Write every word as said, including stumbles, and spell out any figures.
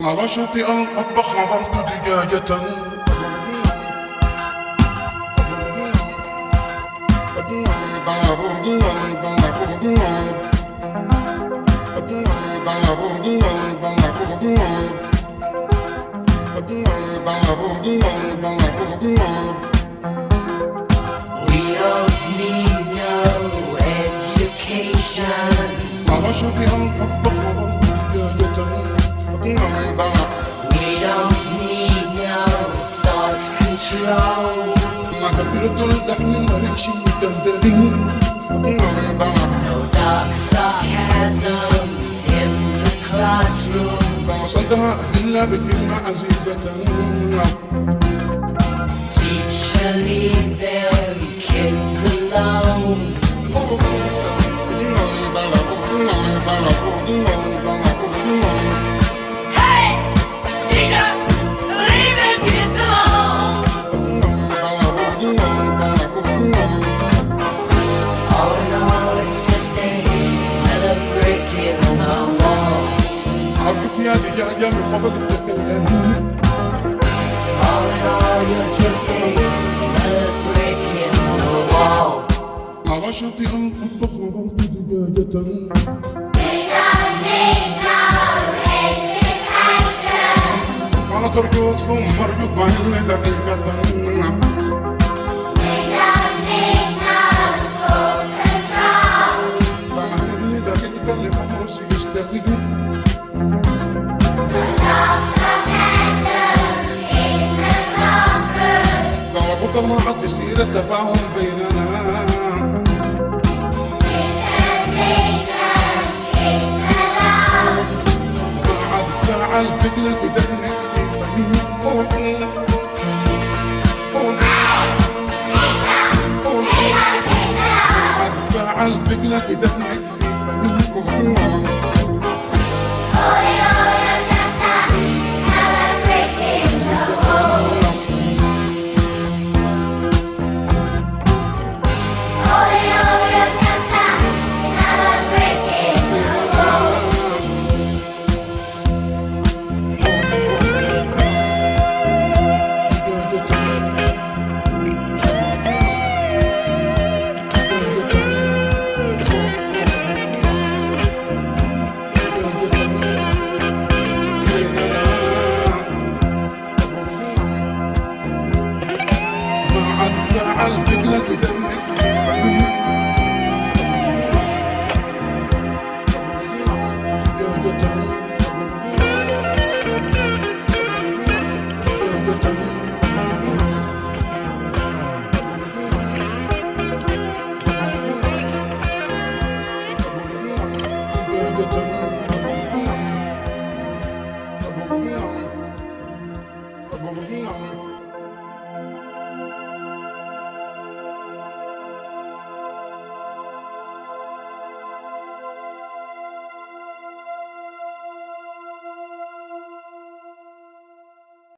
Ala centi n ṭṭbex ɣer tudyayaten. We don't need no education. Ala centi n ṭṭbex ɣer tudyayaten. We don't need no thought control. Ma tafirtun daxni marin shimudandari. No dark sarcasm in the classroom. Sayda billa biklima azizatan. Teacher, leave them kids alone. Hey! Teacher, leave them kids alone. All in all, it's just another brick in the wall. All in all, you're just another brick in the wall. Ala centi n ṭṭbex ɣer tudyayaten. Ala terǧu tummer yuba illi daqiqatan. Illi daqiqatan li mamru si yestaqi. لابد ما عاد يصير التفاهم بيننا. ما عاد زعل بقلة دمك في فمي. ما عاد زعل بقلة دمك في فمي.